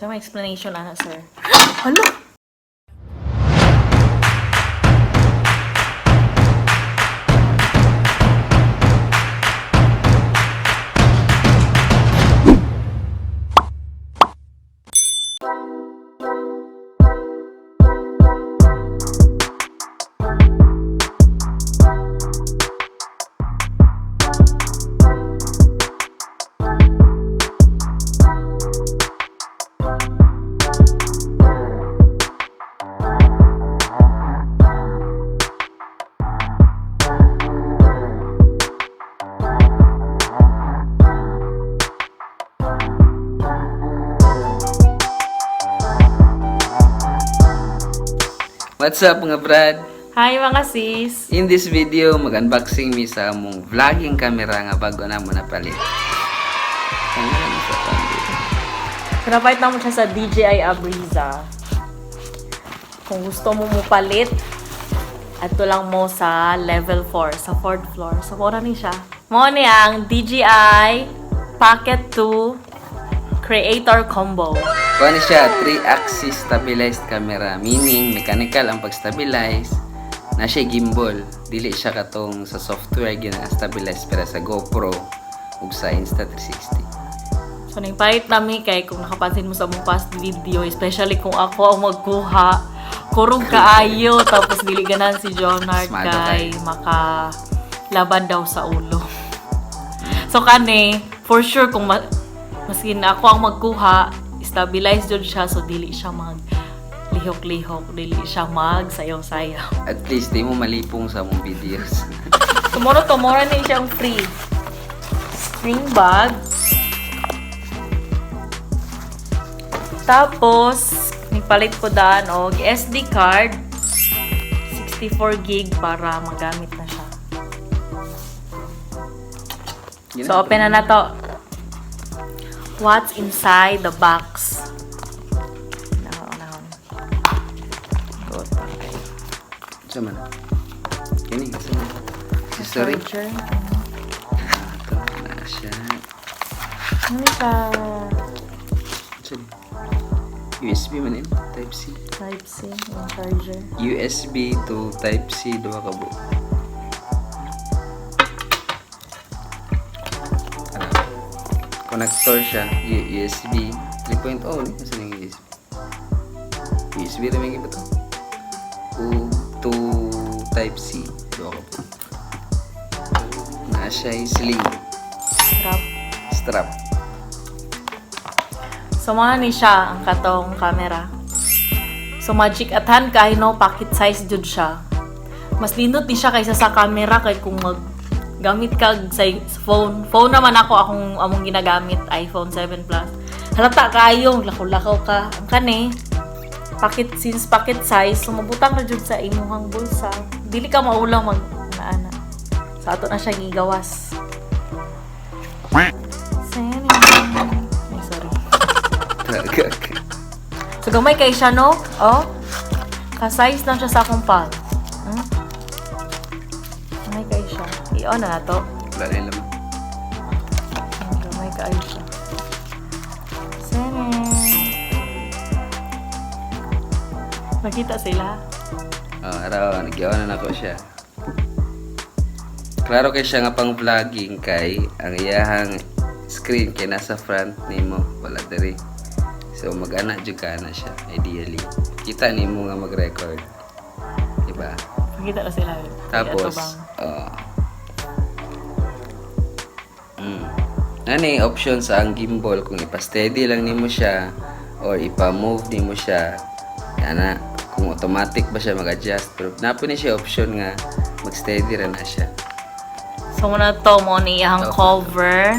So, may explanation ana, sir. Hala! What's up, mga brad? Hi, mga sis! In this video, mag-unboxing mi sa among vlogging camera nga bago na mo napalit. Ang ano sa pandi. Pinapait na mo siya sa DJI Abriza. Kung gusto mo mupalit, ato lang mo sa level 4, sa 4th floor. So, mura ni siya. Mo ni ang DJI Pocket 2 Creator Combo. Kuha ni siya, 3-axis stabilized camera, meaning mechanical ang pag-stabilize. Na siya gimbal, dili siya katong sa software gina-stabilize pero sa GoPro ug sa Insta360. So, nagpalit nami kay kung nakapansin mo sa mong past video, especially kung ako ang magkuha, kurog kaayo, tapos dili ganan si Jonard Smado kay makalaban daw sa ulo. So, kani, for sure, kung maskin ako ang magkuha, stabilize jud siya, so dili siya mag lihok-lihok, dili siya mag sayaw-sayaw. At least di mo malipong sa among videos. Tomorrow, tomorrow na siyang free. String bag. Tapos, nagpalit ko daan og SD card. 64 gig para magamit na siya. So, open na to. What's inside the box? Nahon, nahon. Go, okay. Sa man? Kini, sa man? Accessory. Charger. Ito na siya. Ano siya? Sa ni? USB man yun? Type C. Type C, yung charger. USB to Type C duha ka buok. Ano? Connector siya, USB 3.0 ni kasi ning USB. USB ra may giba to. O to Type C duha ka buok. Na siya sling Strap. strap. So, mga ni siya ang katong camera. So, magic at hand kay no, pocket size jud siya. Mas lindot ni siya kaysa sa camera kay kung mag gamit ka sa phone. Phone naman ako akong among ginagamit, iPhone 7 Plus. Halata kayo, lakaw-lakaw ka. Ang kani, pocket since pocket size, sumabutang na jud sa imuhang bulsa. Dili ka maulang mag ana. Sa ato na siya gigawas. Ay, sorry. Tagak. So, gamay kay siya, no? Oh. Ka-size lang siya sa akong palm. Hmm? Gamay kay siya. I-on na na to. Wala na yung laman. Gamay kay siya. Sene. Nakita sila. Oh, araw, nagyawan na nako siya. Klaro kay siya nga pang vlogging kay ang iyahang screen kay nasa front nimo, wala diri. So mag-ana jud ka na siya ideally. Kita nimo nga mag-record. Diba? Nakita na sila. Tapos, Atubang. oh. Nani option sa ang gimbal kung ipa-steady lang nimo siya or ipa-move nimo siya. Ana, kung automatic ba siya mag-adjust pero napo ni siya option nga mag-steady ra na siya. So, muna to mo ni iyang cover.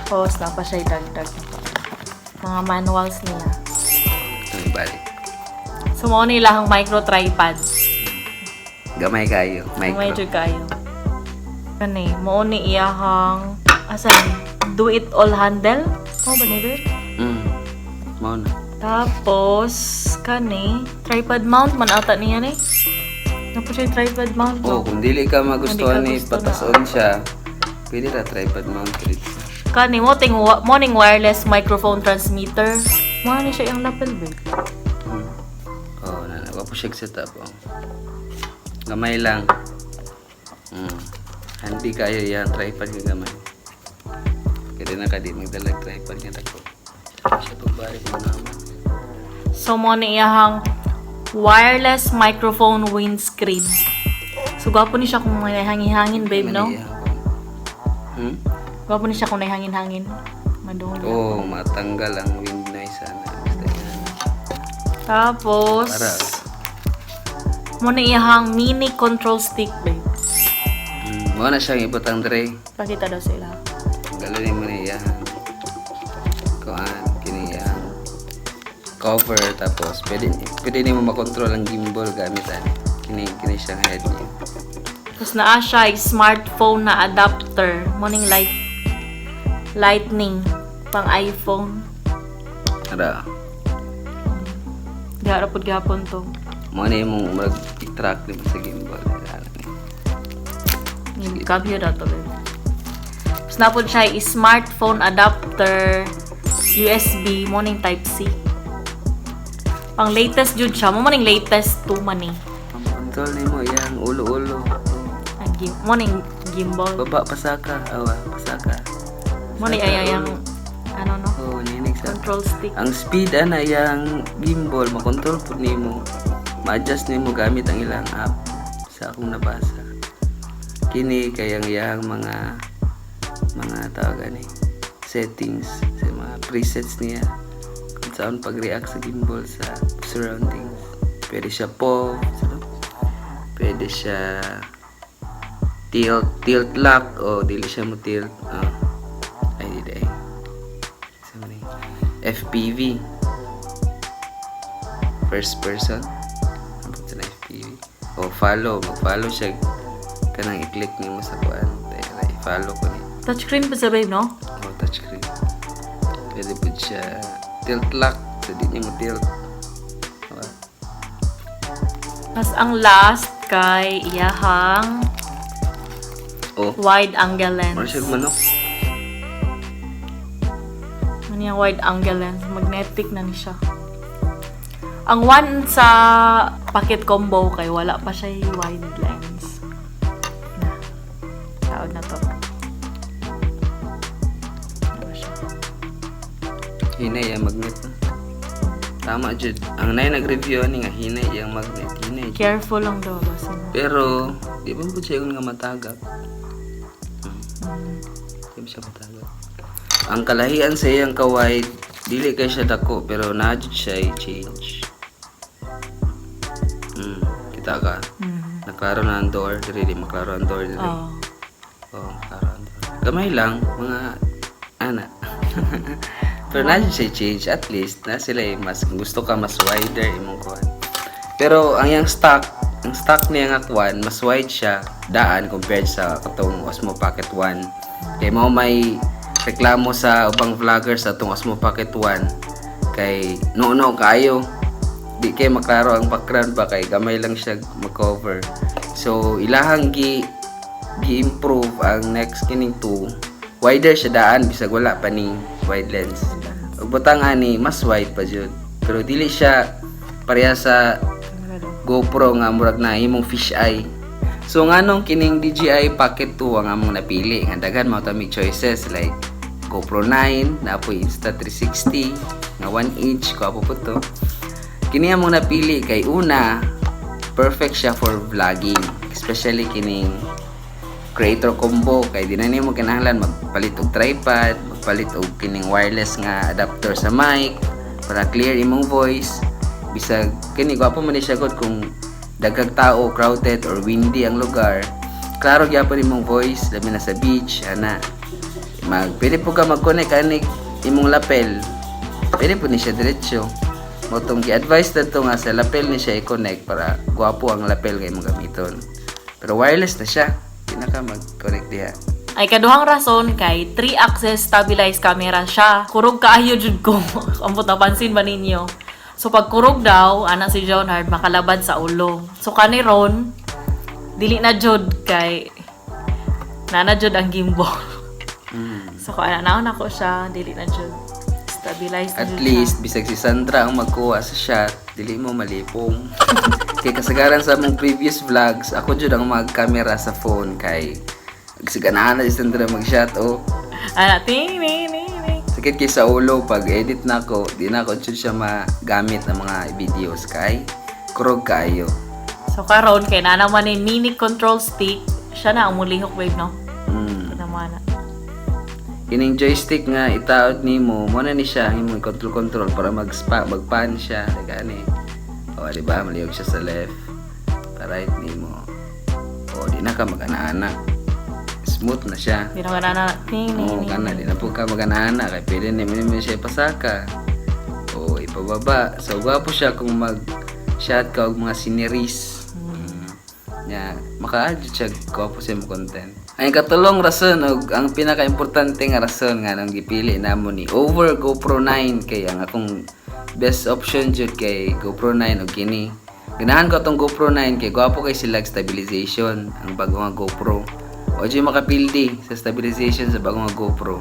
Tapos, napa siya idagdag na pa. Mga manuals niya. Ito ibalik. So, mo ni ilahang micro tripod. Gamay kayo, Micro. micro. Medyo kayo. Kani, mo ni iyahang asan? Do it all handle? Mo ba ni babe? Mao na. Tapos kani, tripod mount man ata niya ni. Napo siya yung tripod mount Oh, no? kung dili ka magustuhan Kung ni di ka gusto patason siya, pwede ra tripod mount dito. Kani mo ting morning wireless microphone transmitter. Mo ni siya yung lapel, babe. Oh, na na po siya setup oh. Gamay lang. Handy kayo yan, tripod nga gamay. Kaya na ka di magdala tripod nga dako. Siya pagbari ko naman. So mo ni iyahang wireless microphone windscreen. So gwapo ni siya kung may hangin-hangin, babe, no? Gwapo ni siya kung may hangin-hangin. Madungol. Oo, oh, matanggal ang wind noise sana. Basta yan. Tapos, Para. mo ni iyahang mini control stick, babe. Mo na siyang ibutang dre. Pakita daw sila. Galunin mo na iyang kuan kini iyang cover, tapos pwede pwede nimo makontrol ang gimbal gamit ani. Kini kini siyang head niya. Tapos naa siya ay smartphone na adapter. Morning light lightning pang iPhone. Ara. Diha ra pud gihapon to. Mo na imong murag i-track nimo sa gimbal. Ara ni. Yung cambio na to, babe. Tapos naa pud siya ay smartphone adapter USB morning type C. Pang latest jud siya. Mo maning latest 2 man ni. Ang control nimo iyang ulo-ulo. Ang morning gimbal. Baba pasaka, awa pasaka. Mo ni ay ang ano no? Oh, ninig sa Control stick. Ang speed ana yang gimbal makontrol pud nimo. Ma-adjust nimo gamit ang ilang app sa akong nabasa. Kini kay ang iyang mga tawag ani settings sa mga presets niya kung saan pag-react sa gimbal sa surroundings. Pwede siya pause, ano? Pwede siya tilt, tilt lock o dili siya mo tilt. Oh. Ay, di ay. Sa man eh? FPV. First person. Ano ba na FPV? O follow. Mag-follow siya. Kanang i-click nimo sa kuan. Tera, i-follow ko ni. Touchscreen pa sa babe, no? O touchscreen. Pwede po siya tilt lock. So, di niya mo tilt. Diba? Tapos ang last kay iyahang Oh, wide angle lens. mura siya manok. Ano yung wide angle lens? Magnetic na ni siya. Ang one sa pocket combo kay wala pa siya yung wide lens. Na. Taon na to. Ano ba siya? Hinay ang magnet. No? Tama, jud. Ang nay nag-review ani nga hinay ang magnet. Hinay. Jud. Careful lang daw basta. Pero, di ba po siya yung nga matagap? Di ba siya matagap? Ang kalahian sa iyang kaway, dili kay siya dako, pero na jud siya i-change. Kita ka. Naklaro na ang door, diri di maklaro ang door diri. Oh. Oh, klaro ang door. Gamay lang, mga ana. Pero na jud siya change at least na sila eh, mas gusto ka mas wider imong kuan. Pero ang iyang stock, ang stock niya nga kuan, mas wide siya daan compared sa katong Osmo Pocket 1. Kay mao may reklamo sa ubang vlogger sa atong Osmo Pocket 1 kay no kaayo di kay maklaro ang background ba kay gamay lang siya ma-cover. So ilahang gi gi-improve ang next kining 2. Wider siya daan bisag wala pa ni wide lens. Ug butang ani mas wide pa jud. Pero dili siya pareha sa GoPro nga murag na imong fish eye. So nganong kining DJI Pocket 2 ang among napili nga daghan mao ta may choices like GoPro 9, napoy Insta360 nga 1 inch gwapo po to. Kini among napili kay una perfect siya for vlogging, especially kining creator combo kay di na nimo kinahanglan magpalit og tripod, magpalit og kining wireless nga adapter sa mic para clear imong voice. Bisag kini gwapo man ni siya gud kung daghang tao, crowded or windy ang lugar. Klaro gyapon imong voice, labi na sa beach, ana. Mag pwede po ka mag-connect ani imong lapel. Pwede po ni siya diretso. Mao tong gi-advise to nga sa lapel ni siya i-connect para gwapo ang lapel nga imong gamiton. Pero wireless na siya. Di na ka mag-connect diha. Ay kaduhang rason kay 3-axis stabilized camera siya. Kurog kaayo jud ko. Ambot napansin ba ninyo? So pag kurog daw, ana si John Hard makalabad sa ulo. So kani ron dili na jud kay nana jud ang gimbal. So kung ana na ko siya, dili na jud. Stabilize na At jud least, bisag si Sandra ang magkuha sa shot, dili mo malipong. Kay kasagaran sa among previous vlogs, ako jud ang mag-camera sa phone kay ganahan na si Sandra mag-shot oh. Siya. Ana, ting ni ni ni. Sakit kay sa ulo pag edit na ako, di na ako jud siya magamit ang mga videos kay kurog kaayo. So karon kay naa naman ni mini control stick, siya na ang mulihok, babe, no. Naman na. Kining joystick nga itaod nimo, mo na ni siya ang imong control control para mag-spa, mag-pan siya, gani. O, di ba? Malihok siya sa left. Pa right nimo. O, di na ka mag-ana-ana. Smooth na siya. Di na ka na ting ni Oo, ni. kana di na po ka mag-ana-ana kay pwede nimo nimo siya ipasaka. O, ipababa. So, gwapo siya kung mag-shot ka og mga sceneries. Nya, maka-add siya, gwapo sa imong content. Ang katulong rason og ang pinaka-importante nga rason nga nang gipili namo ni over GoPro 9 kay ang akong best option jud kay GoPro 9 og kini. Ganahan ko atong GoPro 9 kay gwapo kay sila stabilization ang bago nga GoPro. O jud makapildi sa stabilization sa bago nga GoPro.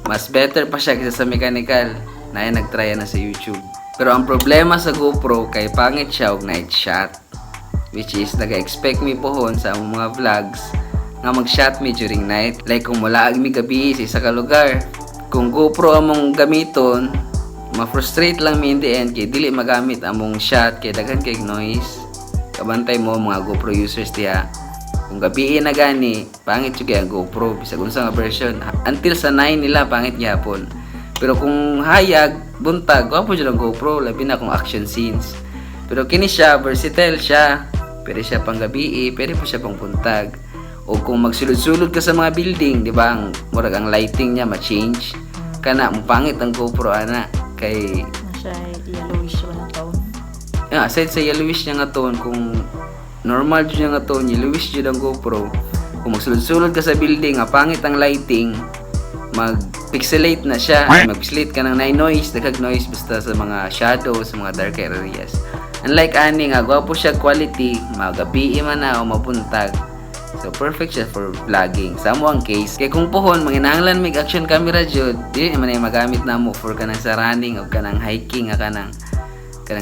Mas better pa siya kaysa sa mechanical na ay nagtry na sa YouTube. Pero ang problema sa GoPro kay pangit siya og night shot. Which is naga-expect mi pohon sa among mga vlogs nga mag-shot mi during night. Like kung mulaag mi gabi sa isa ka lugar. Kung GoPro among gamiton, ma-frustrate lang mi in the end kay dili magamit among shot kay daghan kay noise. Kabantay mo mga GoPro users diha. Kung gabi na gani, pangit jud kay ang GoPro bisag unsa nga version. Until sa 9 nila pangit gyapon. Pero kung hayag, buntag, gwapo jud ang GoPro, labi na kung action scenes. Pero kini siya, versatile siya. Pwede siya pang gabi, pwede po siya pang buntag. O kung magsulod-sulod ka sa mga building, di ba, ang murag ang lighting niya ma-change. Kana mupangit ang GoPro ana kay Na siya yellowish ba na tone. Yeah, aside sa yellowish niya nga tone, kung normal jud niya nga tone, yellowish jud ang GoPro. Kung magsulod-sulod ka sa building, nga pangit ang lighting, mag-pixelate na siya. Mag-pixelate ka ng noise, daghag noise basta sa mga shadow, sa mga dark areas. Unlike ani nga gwapo siya quality, magabi man na o mabuntag. So perfect siya for vlogging. Sa amo ang case, kay kung pohon manginahanglan mig action camera jud, di man ay magamit namo for kanang sa running o kanang hiking nga kanang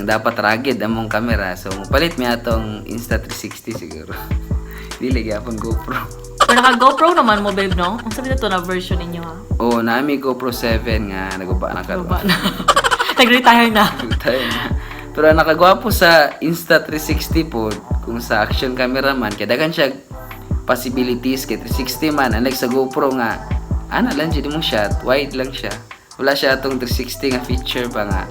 dapat rugged among camera. So mopalit mi atong Insta360 siguro. Dili gyapon GoPro. Pero naka GoPro naman mo, babe, no? Ang sabi na to na version ninyo, ha? Oh, nami GoPro 7 nga naguba na karon. Baba na. Nag-retire na. Tayo na. Pero ang nakagwapo sa Insta360 po, kung sa action camera man, kay daghan siya possibilities kay 360 man, unlike sa GoPro nga ana lang jud imong shot, wide lang siya. Wala siya atong 360 nga feature pa nga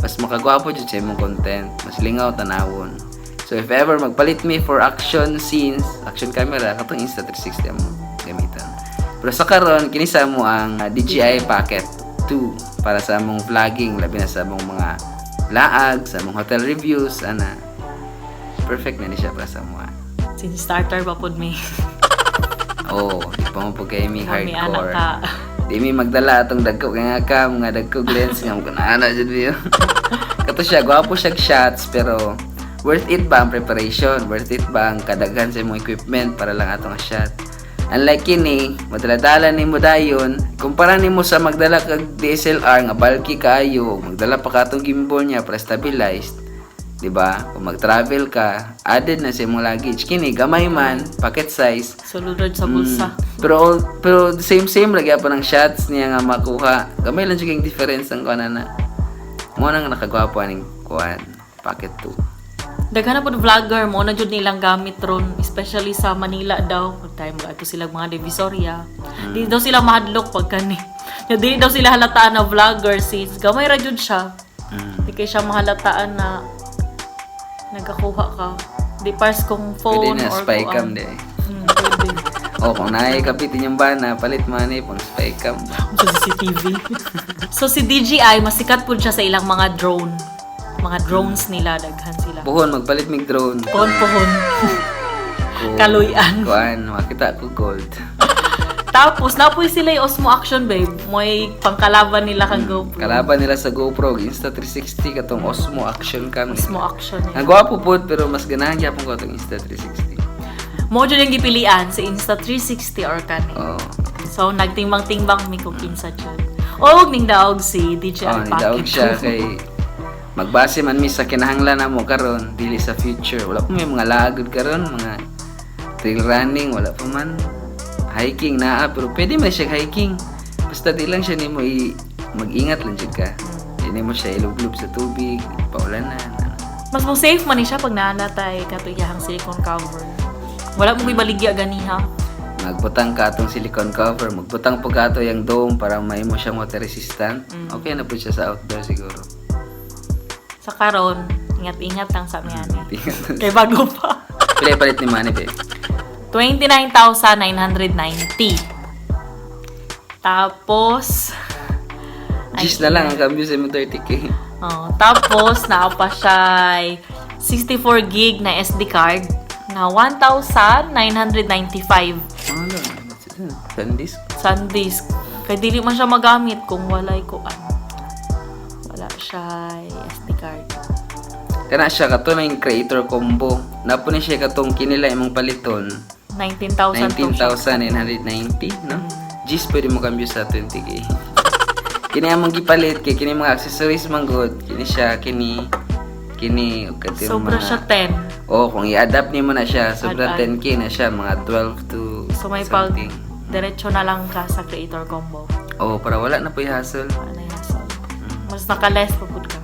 mas makagwapo jud sa imong content, mas lingaw tanawon. So if ever magpalit mi for action scenes, action camera, katong Insta360 among gamiton. Pero sa karon kini sa mo ang DJI Pocket 2 para sa among vlogging, labi na sa among mga laag, sa among hotel reviews, ana. Perfect na ni siya para sa mga. Since starter pa pod mi. Oh, di pa mo po kay mi Mami anak hardcore. ka. Di mi magdala atong dagko kay nga cam, nga dagko lens nga mo ana jud niyo. Kato siya, gwapo siya shots pero worth it ba ang preparation? Worth it ba ang kadaghan sa imong equipment para lang atong shot? Unlike kini, madala-dala nimo dayon, kumpara nimo sa magdala kag DSLR nga bulky kaayo, magdala pa ka atong gimbal niya para stabilized. 'Di ba? Kung mag-travel ka, added na sa imong luggage. Kini gamay man, pocket size. Sulod sa bulsa. Pero same same lagi pa ng shots niya nga makuha. Gamay lang jud yung difference ang kuan na. Mo nang nakagwapo aning kuan, Pocket 2. Daghan na pod vlogger mo na jud nilang gamit ron, especially sa Manila daw pag time ato sila mga Divisoria. Di daw sila mahadlok pag kani. Ya, di daw sila halataan na vlogger since gamay ra jud siya. Di kay siya mahalataan na nagakuha ka. Di pars kung Pwede phone na or spy kuan. cam di. Pwede. O kung naay kapitin yung bana, palit man eh, pang spy cam. Sa CCTV. So si DJI, masikat po siya sa ilang mga drone. Mga drones nila, daghan sila. Puhon, magpalit mig drone. Pohon pohon. Kung- Kaluyan. Kuan, makita ko gold. Tapos, napoy sila yung Osmo Action, babe. May pangkalaban nila kang GoPro. Kalaban nila sa GoPro, Insta360 katong Osmo Action Cam. Osmo Action. Eh. Ang gwapo pod pero mas ganahan gyapon ko atong Insta360. Mao jud yung gipilian sa Insta360 or kani. Oh. So nagtimbang-timbang mi kung kinsa jud. Og ning daog si DJI Oh, Pocket nidaog siya 2. kay magbase man mi sa kinahanglan namo karon, dili sa future. Wala pa may mga lagod karon, mga trail running wala pa man. Hiking naa, pero pwede man siya hiking. Basta di lang siya nimo i mag-ingat lang jud ka. Di nimo siya ilublob sa tubig, paulanan. Ano. Mas mo safe man ni siya pag naa natay kato iyahang silicone cover. Wala mo gibaligya ganiha. Magbutang ka atong silicone cover, magbutang po ka ato yung dome para mahimo siyang water resistant. Okay na po siya sa outdoor siguro. Sa karon, ingat-ingat lang sa mi ani. Kay bago pa. Pila palit ni Manny, babe? 29,990. Tapos, Gis na lang ang cambio sa imong 30K. Oh, tapos naa pa siya 64 gig na SD card na 1,995. Ano? SanDisk? SanDisk. Kay dili man siya magamit kung walay ko ano. Wala siya SD card. Kana siya kato na yung creator combo. Napo ni siya katong kinila imong paliton. 19,000 to siya. 19,990, no? Gis pwede mo cambio sa 20K. Kini among gipalit kay kini mga accessories man good. Kini siya kini kini ug katong Sobra mga siya 10. Oh, kung i-adapt nimo na siya, sobra Add-add. 10K na siya, mga 12 to So may pag something. diretso na lang ka sa creator combo. Oh, para wala na po hassle. Wala na yung hassle. Mas naka-less pa pud ka.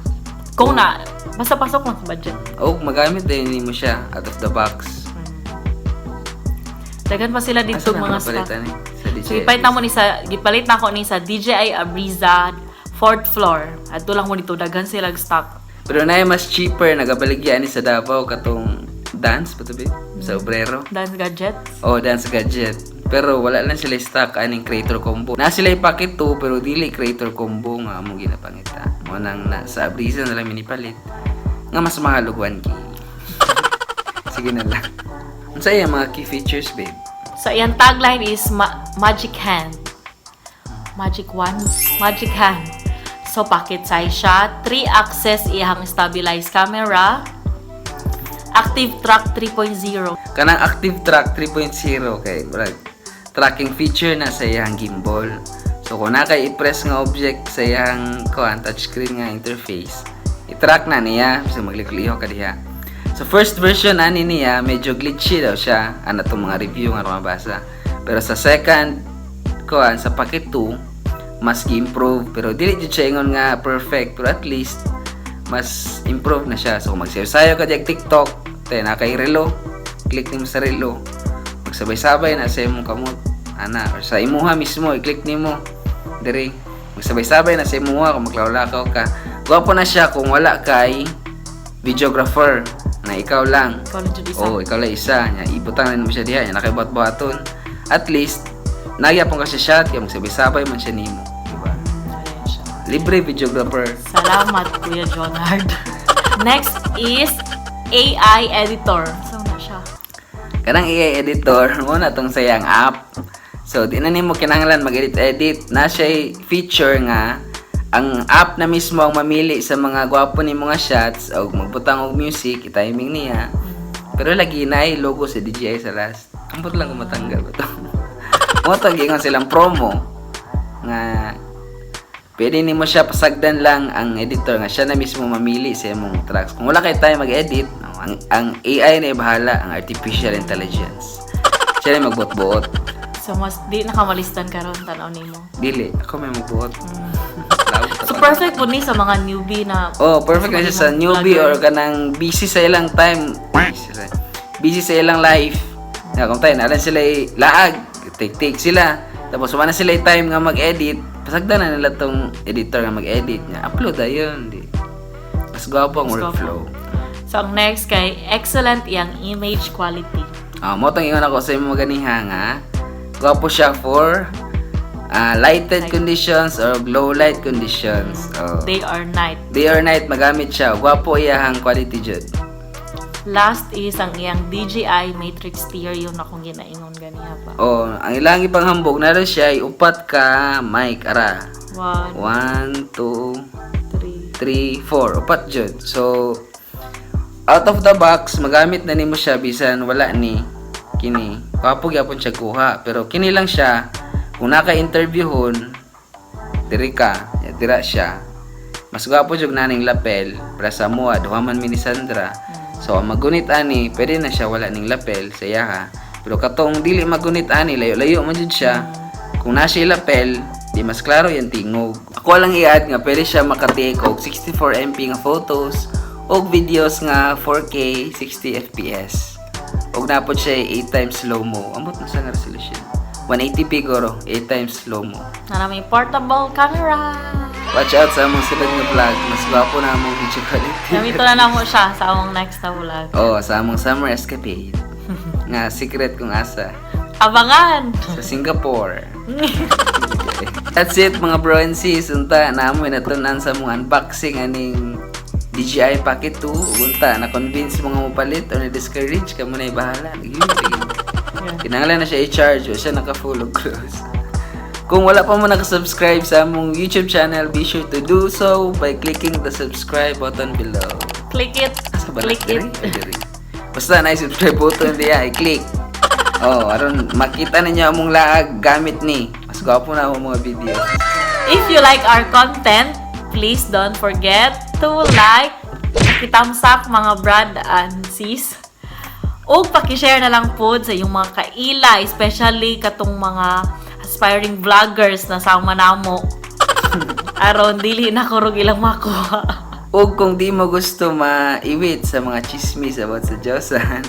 Kung na, basta pasok lang sa budget. Oh, magamit din nimo siya out of the box. Daghan pa sila dito Asa na mga stock. napalitan eh? Sa DJI. So gipalit na mo ni sa gipalit na ako ni sa DJI Abriza fourth floor. Adto lang mo dito, daghan sila stock. Pero na mas cheaper nagabaligya ni sa Davao katong dance pa to be? Sa Obrero. Dance gadgets. Oh, dance gadget. Pero wala lang sila stock aning creator combo. Na sila packet 2 pero dili creator combo nga among ginapangita. Mo nang na, sa Abriza na lang minipalit. Nga mas mahal og 1K. Sige na lang. Unsa iya mga key features, babe? So iyang tagline is Magic Hand. Magic Wand, Magic Hand. So pocket size siya, 3 axis iyang stabilized camera, Active Track 3.0. Kanang Active Track 3.0 kay murag tracking feature na sa iyang gimbal. So kung na kay i-press nga object sa iyang kuan touchscreen nga interface, i-track na niya so magliklihok ka diha. So first version ani niya medyo glitchy daw siya ana tong mga review nga mabasa. Pero sa second kuan sa Pocket 2 mas gi-improve, pero dili jud siya ingon nga perfect, pero at least mas improve na siya. So kung magsayo-sayo ka diag TikTok, te na kay relo, click nimo sa relo. Magsabay-sabay na sa imong kamot ana or sa imuha mismo i-click nimo diri. Magsabay-sabay na sa imuha kung maglakaw ka. Gwapo na siya kung wala kay videographer na ikaw lang. Ikaw lang jud isa. Oh, ikaw lang isa. Nya ibutang na nimo siya diha, nya nakay buhat-buhaton. At least nagyapon ka siya shot kay magsabay-sabay man siya nimo, di ba? Ayan siya. Libre videographer. Salamat, Kuya Jonard. Next is AI editor. So na siya. Kanang AI editor mo na tong sayang app. So di na nimo kinahanglan mag-edit-edit na siya feature nga ang app na mismo ang mamili sa mga gwapo ni mga shots o magbutang og music, i-timing niya. Pero lagi na ay logo sa DJI sa last. Ambot lang kung matanggal ba to. Mo to giingon silang promo nga pwede nimo siya pasagdan lang ang editor nga siya na mismo mamili sa imong tracks. Kung wala kay time mag-edit, no, ang AI na bahala, ang artificial intelligence. Siya na magbuot-buot. So mas di nakamalistan karon tan-aw nimo. Dili, ako may magbuot. Lawag sa So perfect po ni sa mga newbie na Oh, perfect na siya sa mga newbie vlogger. or kanang busy sa ilang time. Busy sa ilang life. Na kung tayo, nalan sila laag, take take sila. Tapos wala na sila time nga mag-edit. Pasagdan na nila tong editor nga mag-edit niya. Upload ayun, di. Mas gwapo ang Mas gwapo. workflow. So ang next kay excellent iyang image quality. Ah, mo tong ingon ako sa imo ganiha nga. Gwapo siya for lighted conditions or low light conditions. Oh. Day or night. Day or night magamit siya. Gwapo iyahang quality jud. Last is ang iyang DJI Matrix Stereo na kung ginaingon ganiha pa. Oh, ang ilang ipanghambog na siya ay upat ka mic ara. 1, 1, 2, 3. 3, 4. Upat jud. So out of the box magamit na nimo siya bisan wala ni Kini, gwapo gyapon siya kuha, pero kini lang siya kung naka-interviewhon diri ka, ya, dira siya. Mas gwapo jud naning lapel para sa amoa, duha man mi ni Sandra. So ang magunit ani, pwede na siya wala ning lapel sa iyaha. Pero katong dili magunit ani, layo-layo man jud siya. Kung naa siya lapel, di mas klaro yung tingog. Ako lang i-add nga pwede siya makatake og 64 MP nga photos og videos nga 4K 60 FPS. Og naa pod siya 8 times slow-mo. Ambot na sa nga resolution. 180p guro, 8 times slow-mo. Na may portable camera. Watch out sa among sunod nga vlog. Mas gwapo na among video quality. Gamito na namo siya sa among next na vlog. Oh, sa among summer escapade nga secret kung asa. Abangan! Sa Singapore. Okay. That's it, mga bro and sis. Unta naa moy natun-an sa among unboxing aning DJI Pocket 2. Ug unta na-convince mga mopalit o na-discourage, kamo na bahala. Lagi, lagi. Kinahanglan na siya i-charge o siya naka-full og close. Kung wala pa mo nakasubscribe sa among YouTube channel, be sure to do so by clicking the subscribe button below. Click it. Asa ba na? Click it. Diri? Ay, diri. Basta na subscribe button diya, i-click. Oh, aron makita ninyo among laag gamit ni. Mas gwapo na among mga video. If you like our content, please don't forget to like, thumbs up, mga brad and sis. Ug paki-share na lang pod sa iyong mga kaila, especially katong mga aspiring vloggers na sama namo. Aron dili na kurog ilang makuha. Ug kung di mo gusto maiwit sa mga chismis about sa Diyosan,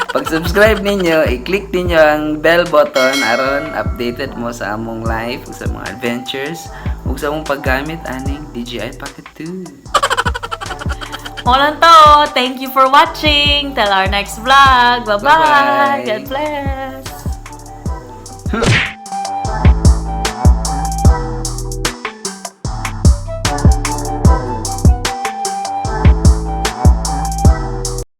pag-subscribe ninyo, i-click ninyo ang bell button aron updated mo sa among life, ug sa mga adventures, ug sa among paggamit aning DJI Pocket 2. Mao lang to. Thank you for watching. Till our next vlog. Bye-bye. Bye-bye. God bless.